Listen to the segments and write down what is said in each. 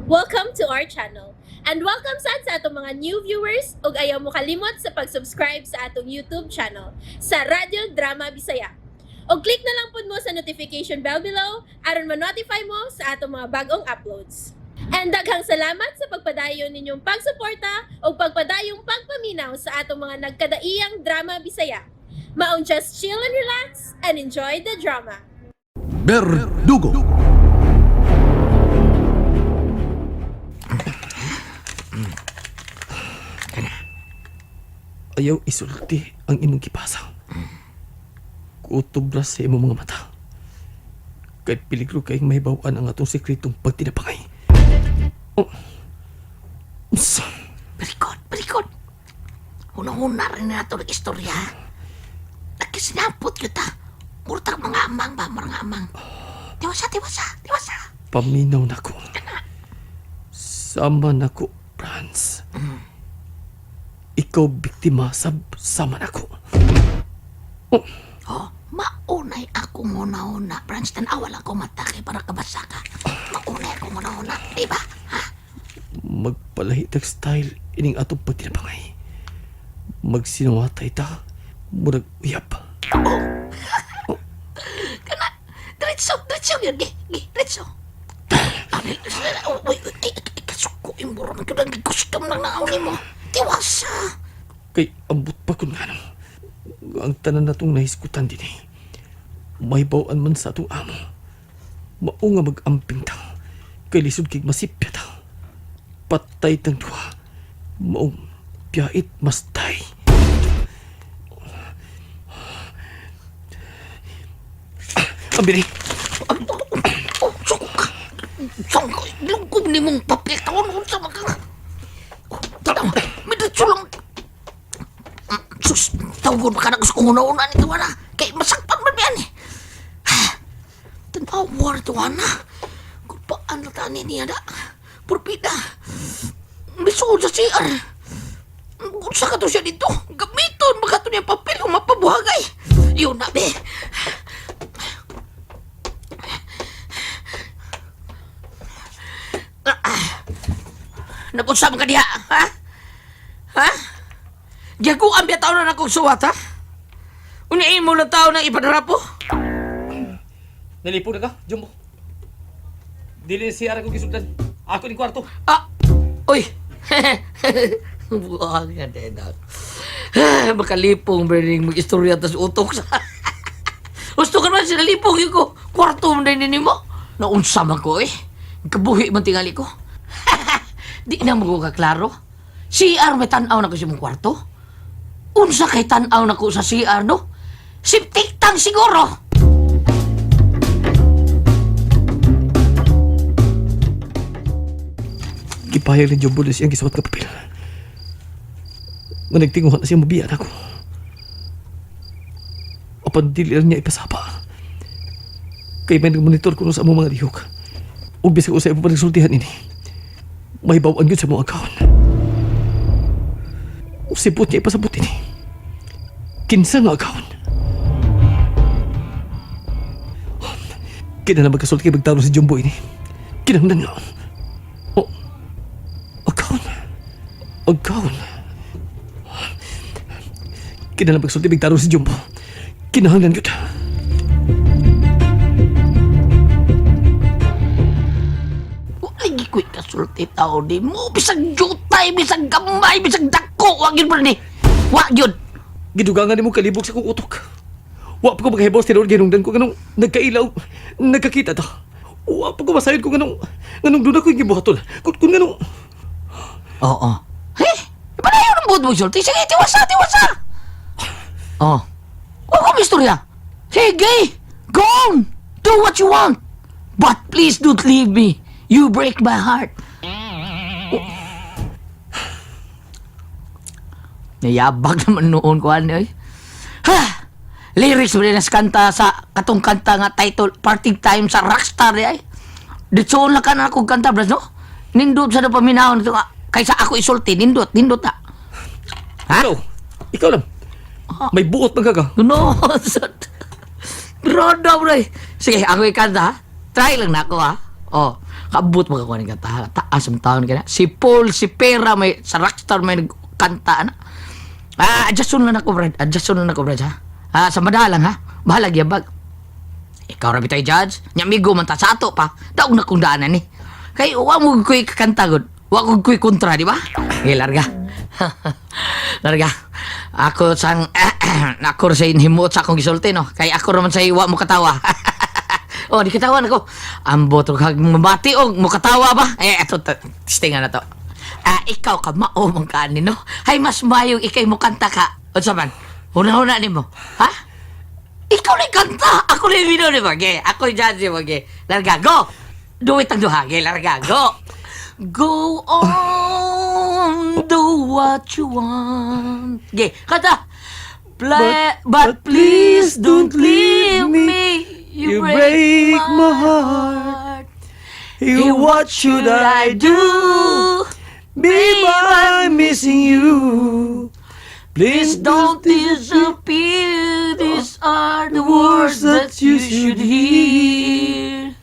Welcome to our channel. And welcome sad sa atong mga new viewers ug ayaw mo kalimot sa pag-subscribe sa atong YouTube channel sa Radyo Drama Bisaya. Og click na lang pud mo sa notification bell below aron ma-notify mo sa atong mga bagong uploads. And daghang salamat sa pagpadayon ninyong pagsuporta ug pagpadayong pagpaminaw sa atong mga nagkadaiyang drama Bisaya. Maong just chill and relax and enjoy the drama. Berdugo. Ayaw isulti ang imong gipasa. Kutob ra sa imong mga mata. Kay peligro kay mahibaw-an ang atong sekretong pagtinapangay. Oh. Unsa? Balikod, balikod. Huna-huna rin na ito ng istorya. Nagkisinapot kita. Murtag mga amang ba, mga amang. Tiwasa, tiwasa, tiwasa. Paminaw nako. Sama nako, Franz. Ikaw biktima sab sama nako. Oh, maunay akong huna-huna. Franz, tanawa lang ko mata kay para kabasa ka. Maunay akong huna-huna, di ba? Ha? Magpalahitag style ining atong pagtinapangay. Magsinuwatay ta, murag uyab. Kana, diretso, diretso yun. Gi, gi, diretso. Ay, uy, uy, ay, ay, kasuko yung mura. Ang gusto lang na mo. Tiwasa. Kay ambot pa kun nganong ang tanan natong nahisgutan din eh. May bawaan man sa atong amo. Mao nga mag-amping ta. Kay lisod kay masipya ta. Patay tang duha. Maong piyait mas tay. Ah, ang bini. Oh, suko ka. Sangko, lungkob ni mong papel. Taon sa mga... Oh, tanaw, may diretso lang. Sus, tawagon ka na gusto kong una-una nito, ana. Kay masakpan man yan eh. Tanawa ito, ana. Kung paano tani niya na. Purpida. Misuod sa CR. Kung sa ka to siya dito, gamiton baka to niya papel kung mapabuhagay. Yun na, be. Nag-usap ka diha, ha? Ha? Giyaguan biya taon na akong suwat, ha? Uniin mo lang tao ng ipadarapo? Nalipo na ka, Jumbo. Dili si Ara ko gisugdan. Ako ning kwarto. Ah! Uy! Buang ka din ako. Makalipong, burning, mag-istorya tas utok sa... Gusto ka naman sila lipong yun ko. Kwarto mo na yun mo. Naunsa man ko eh. Kabuhi man tingali ko. Di na mo ko kaklaro. CR may tanaw na ko sa mong kwarto. Unsa kay tanaw na ko sa CR no? Septic tank siguro. Gipahayag ni Jumbo na siyang gisuwat nga papel. Nga nagtinguhan na siya mabiyan ako. Apan dili lang niya ipasapa. Kay may nagmonitor kuno sa among mga lihok. Ug bisag usay pa nagsultihan ini. May bawaan yun sa mga account. Usipot niya ipasabot ini. Kinsa nga account? Kina na magkasulti kay magtalo si Jumbo ini. Kinahanglan nga. Oh, account. Account. Kinahanglan magsulti bigtaro si Jumbo. Kinahanglan yun. Wala ko'y kasulti tao di mo. Bisag jutay, bisag gamay, bisag dako. Wag yun ni. Wag yun. Gidugangan nimo kalibog sa kong utok. Wa pa ko makahibaw sa tinuod ginungdan ko nganong nagkailaw, nagkakita ta. Wa pa ko masayod ko nganong nganong doon ako yung gibuhaton. Kun nganong Oo. Eh, palayo ng buot mo sulti. Sige, tiwasa, tiwasa. Oh. Huwag kong istorya. Sige, go on. Do what you want. But please don't leave me. You break my heart. Oh. Nayabag naman noon ko ano eh. Ha! Lyrics mo rin as kanta sa katong kanta nga title Parting Time sa Rockstar eh. Ditso lang ka na akong kanta, bras, no? Nindot sa na paminahon ito nga. Kaysa ako isulti, nindot, nindot na. Ha? Ikaw, ikaw lang. May buot man ka ka. No, Roda, bro. Sige, ako ikanta, ha? Try lang na ako, ha? Oh. Kaabot mo ka kuha kanta. Taas ang taon ka na. Si Paul, si Pera, may, sa Rockstar may nagkanta na. Ah, adjuston lang ako, Brad. Adjuston lang ako, Brad, ha? Ah, sa madalang, ha? Bahalag yabag. Ikaw ra bitay judge. Nya migo man ta sa ato pa. Daog na kong daanan ni. Kay wa mo koy kakanta gud. Wa ko koy kontra, di ba? Okay, larga. Larga. Ako sang ako ra sa himuot sa akong gisulti no. Kay ako ra man say wa mo katawa. Oh, di katawa nako. Ambot kag mabati og mo katawa ba? Eh, ato testingan na to. Ah, ikaw ka mao man kaani no. Hay mas mayong ikay mo kanta ka. Unsa man? Huna-huna nimo. Ha? Ikaw na kanta! Ako na yung bino ni Mage. Ako yung judge ni Mage. Larga, go! Do it ang duha. Ge, larga, go! Go on, do what you want. Ge, kanta! But please don't leave me. You break my heart. You, what should I do? Babe, I'm missing you. Please don't disappear. These are the words that you should hear.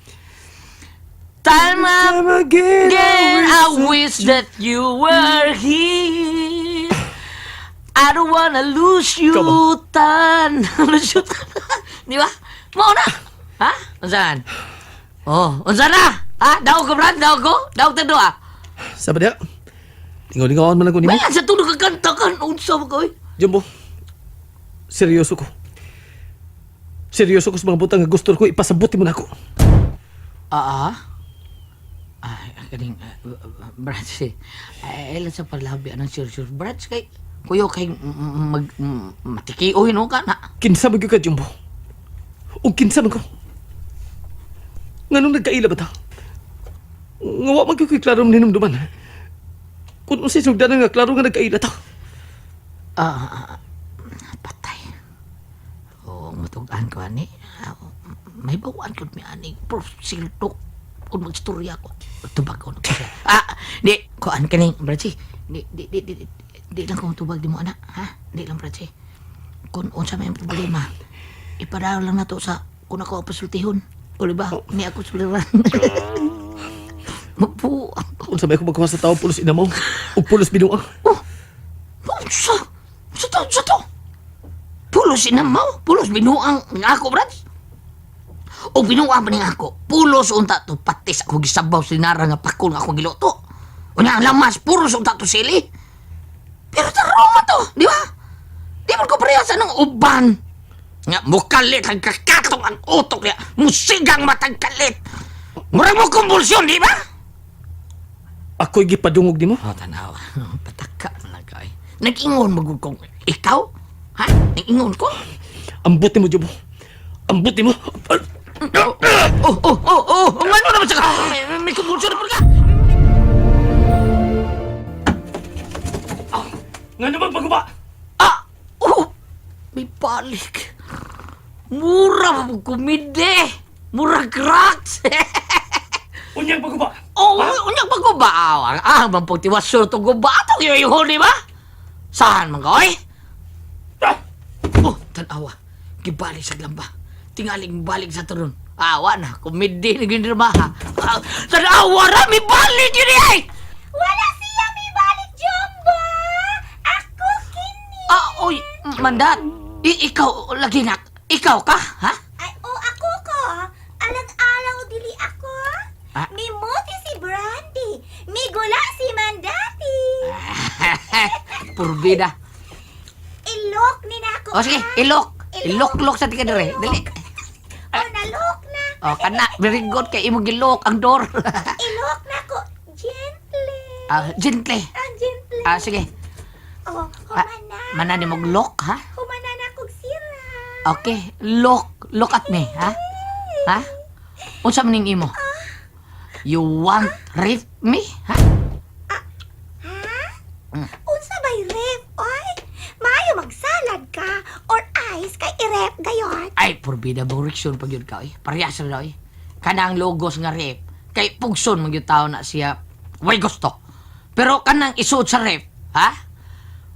Time Time again, again, I wish that you were here. I don't wanna lose you, Come on. Tan. Lose you, Tan. Di ba? Mao na. Ha? Unsan? Oh, unsan na? Ha? Daog ko, Brad? Daog ko? Daog ta doa? Sa ba diya? Lingaw-lingawan man lang ko nimo. Bayan sa tulog ka kanta kan. Unsa ba ko, eh? Jumbo, seryoso ko. Seryoso ko sa mga butang nga gusto ko, ipasabot mo na ako. Ah, ah. Ay, kaning, Brad, si, ay, ilan sa palabi, anong sure, sure, Brad, kay, kuyo, kay, mag, matikiohin o ka na. Kinsa man gyud ka, Jumbo? O kinsa man ko? Nganong nagkaila ba ta? Nga wa man gyud ko'y klaro ninumduman. Kung unsay sugdanan nga klaro nga nagkaila ta. Ah, patay. Oo, matugaan ko, ani. Ah, may bawaan ko mi ani. Pero siltok. Kung magstorya ko. Tubag ko. Ah, di, kuan kaning, Brad, si. Di, di, di, di, di, di lang kong tubag di mo, anak. Ha? Di lang, Brad, si. Kung unsa may problema, ipadala lang nato sa kung ako ang pasultihon. O di ba? Ni ako suliran. Mabuang. Unsa may ako magkuha sa tao pulos inamaw ug pulos binuang. Oh! Unsa? Unsa to? Unsa to? Pulos inamaw? Pulos binuang ng ako, Brad? O binuang pa ning ako? Pulos unta to patis ako gisabaw sinara nga pakol nga ako giluto. Unya ang lamas, pulos unta to sili. Pero tarong to, di ba? Di man ko pareha sa nang uban. Nga, mukalit ang kakatong ang utok niya. Musigang matang kalit. Murag mo kumbulsyon, di ba? Ako'y gipadungog nimo. Oh, tanawa. Pataka man lang ka eh. Nag-ingon magud kong ikaw? Ha? Nag-ingon ko? Ambot nimo, Jumbo. Ambot nimo. Oh, oh, oh, oh, oh! Ang ano naman sa ka? May kumbulsyon na po ka! Nga naman paguba? Ah! Oh! May balik. Mura mo kumide. Mura cracks. Unyang paguba. Oh, unyang pagguba. Ang ah, ang pagtiwasyon itong guba. Atong iyo di ba? Saan man ka, oy? Ah! Oh, tanawa. Gibalik sa lamba. Tingaling balik sa turon. Awa na, kumidi na ginirma ha. Ah, tanawa ra, may balik yun eh! Wala siya may balik, Jumbo! Ako kini! Ah, oy, mandat. Ikaw, lagi na. Ikaw ka, ha? Ay, oh, ako ko. Alang-alang o dili ako. Ah? Mimuti si Brandy. Migula si Mandati. Purbida. Ilok ni na ako. O sige, ah. ilok. Ilok-lok sa tika dire. Ilok. Dali. Oh, nalok na. O, kana. Very good kay imong gilok ang door. Ilok na ko. Gently. Ah, gently. Ah, gently. Ah, sige. Oh, Ah, humana. mana ni mong lock, ha? Humana na kog sira. Okay, look. Look at me, ha? Ha? Unsa man ning imo? You want rape me, ha? Ha? Unsa bay ref, oy? Maayo magsalad ka or ice kay irep gayon. Ay, porbida bang pag yun ka, eh. Parehas ra daw, eh. Kanang logos nga rep. Kay pugson man gyud tao na siya way gusto. Pero kanang isuot sa rep, ha?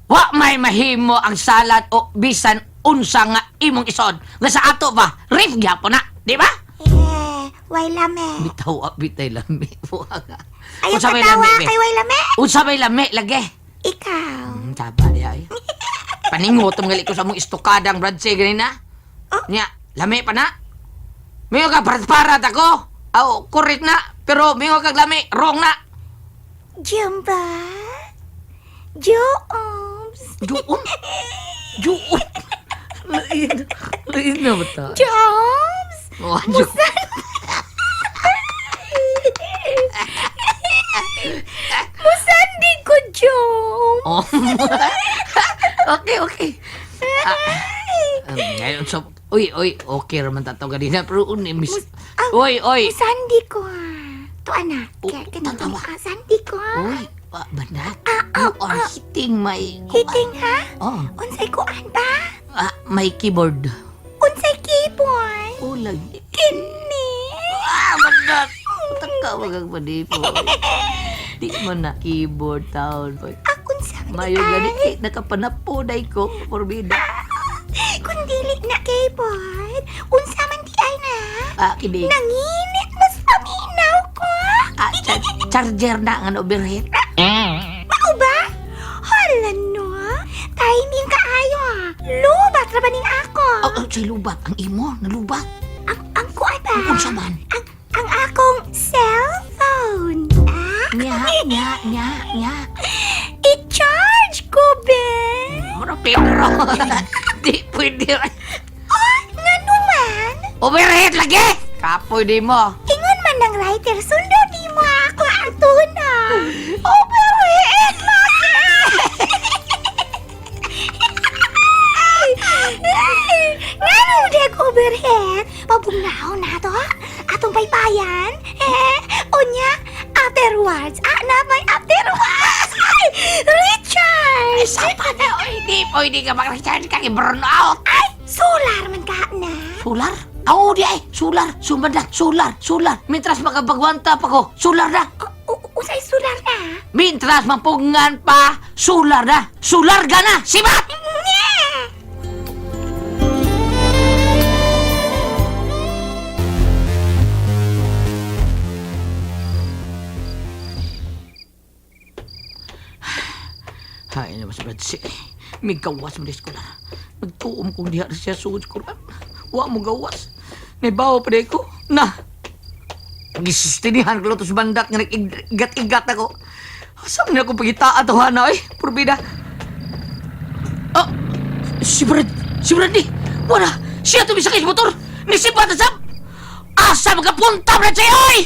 Wa may mahimo ang salad o bisan unsa nga imong isuot. Nga sa ato ba, rep gyapon na, di ba? Eh, Way lami. Bitaw, bitay lami. Buha ka. Ayaw Unsa may katawa lami, be? kay way lami. Unsa may lami, lagi. Ikaw. Taba diha eh. Paningot ang gali ko sa mong estokadang Brad C, ganina. Oh. Nya, lami pa na. Mingo ka parat-parat ako. Aw, correct na. Pero mingo kag lami, wrong na. Jumba. Jooms. Juon. Juon. Lain. Lain na ba ta? Jooms. Oh, ju- Musandi ko, Joms. Oh. Okay, okay. Ah, ngayon, so, uy, uy, okay raman tataw ganina, pero uni, miss. Ah, Uy, uy. Musandi ko, ah. To, anak. Oh, Kaya ganito. tatawa. Ah, sandi ko, ah. Uy, banat. You are hitting my... Hitting, ha? Oh, Unsay kuan ba? my keyboard. Unsay keyboard? Oh, lagi. Kini. Ah, banat. Utang ka, wagang panipo. Di mo na keyboard taon. Boy. Akon sa Mayo gani, eh, nakapanapoday ko. Porbida. Kung dili na keyboard, unsa man di ay na? Ah, kini. Nanginit mas paminaw ko. Ah, charger na nga overhead. Mao ba? Hala no. Timing kaayo ah. Lubat ra ba ning ako? Oh, oh, say lubat. Ang imo, nalubat. Ang kuan ba? Unsa man? Ang akong cellphone. Ah? Nya, nya, nya, nya. I-charge ko, be. Mura Pedro. Di pwede. Oh, ngano man? Overhead lagi! Kapoy di mo. Ingon man ng writer, sundo di mo ako ang tuna. Overhead lagi. Ngano deg overhead? Pabugnaw na to. Atong paypayan. Eh, unya, afterwards. Ah, na may afterwards. Ay, Richard! Sapa na, oy, di pwede ka mag-recharge ka, burn out. Ay, solar man ka na. Solar? Oo, di ay. Solar. Sumad na. Solar. Solar. Mintras makapagwanta pa ko. Solar na. Usay solar na. Mintras mapugngan pa. Solar na. Solar ka na. Sibat! Nye! Hay na mas Brad si. May gawas mo ko na. Nagtuom kong diha na siya sugod ko. Wa mo gawas. May bawa pa ko. Na. Gisistinihan ko lang bandat nga nag-igat-igat ako. Asa man ako pagitaat to hana oy. Purbida. Ah, si Brad, si Bradley. Wala, siya tumisakay sa motor. Nisipat na sab. Asa makapunta Brad siya oy!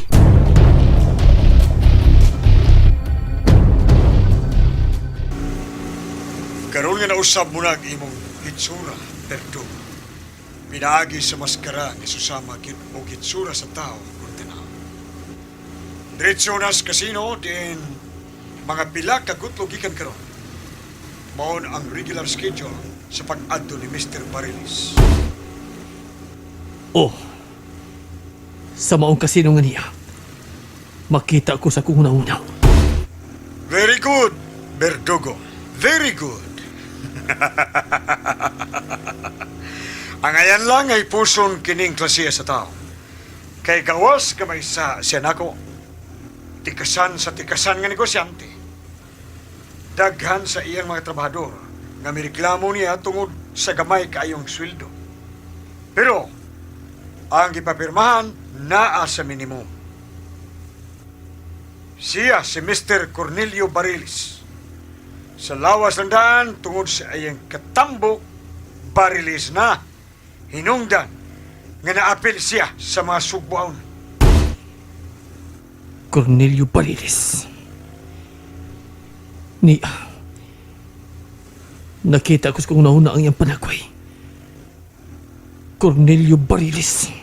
Karon nga nausab mo na ang imong hitsura, Berdugo. Pinaagi sa maskara nga susama gid og hitsura sa tao kung tanaw. Diretso na sa kasino din mga pila ka gutlo gikan karon. Maon ang regular schedule sa pag-adto ni Mr. Barilis. Oh, sa maong kasino nga niya, makita ko sa kung una-una. Very good, Berdugo. Very good. Ang ayan lang ay puson kining klasiya sa tao. Kay gawas gamay sa siya nako. Tikasan sa tikasan nga negosyante. Daghan sa iyang mga trabahador nga mireklamo niya tungod sa gamay kaayong sweldo. Pero ang gipapirmahan naa sa minimum. Siya si Mr. Cornelio Barilis. Sa lawas ng daan, tungod sa iyang katambok, Barilis na. Hinungdan nga naapil siya sa mga sugbuaon. Cornelio Bariles. Ni... Nakita ko sa kung una ang iyang panagway. Cornelio Bariles.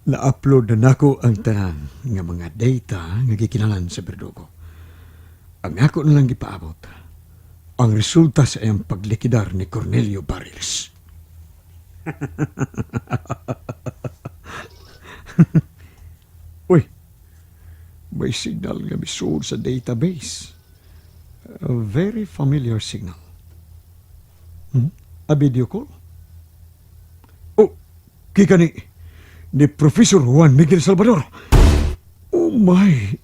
Na-upload na nako ang tanan nga mga data nga gikinalan sa Berdugo. Ang ako na lang gipaabot ang resulta sa iyang paglikidar ni Cornelio Barriles. Uy, May signal nga misuod sa database. A very familiar signal. A video call? Oh, gikan ni Professor Juan Miguel Salvador. Oh my,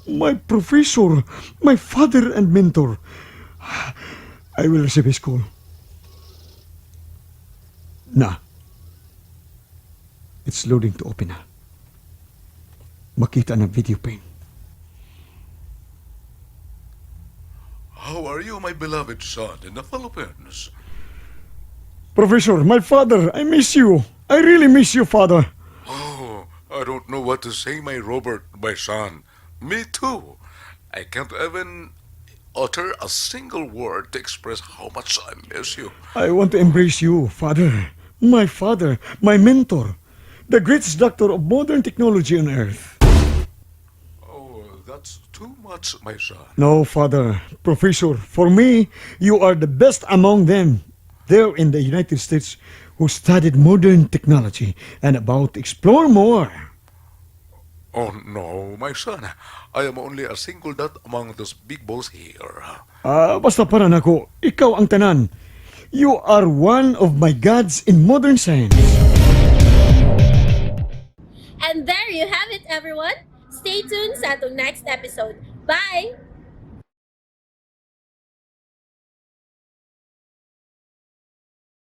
my professor, my father and mentor. I will receive his call. Na. It's loading to open na. Makita na video pane. How are you, my beloved son in the Philippines? Professor, my father, I miss you. I really miss you, Father. Oh, I don't know what to say, my Robert, my son. Me too. I can't even utter a single word to express how much I miss you. I want to embrace you, Father. My father, my mentor, the greatest doctor of modern technology on earth. Oh, that's too much, my son. No, Father, Professor, for me, you are the best among them there in the United States who studied modern technology and about to explore more. Oh, no, my son. I am only a single dot among those big balls here. Ah, basta para nako, ikaw ang tanan. You are one of my gods in modern science. And there you have it, everyone. Stay tuned sa atong next episode. Bye!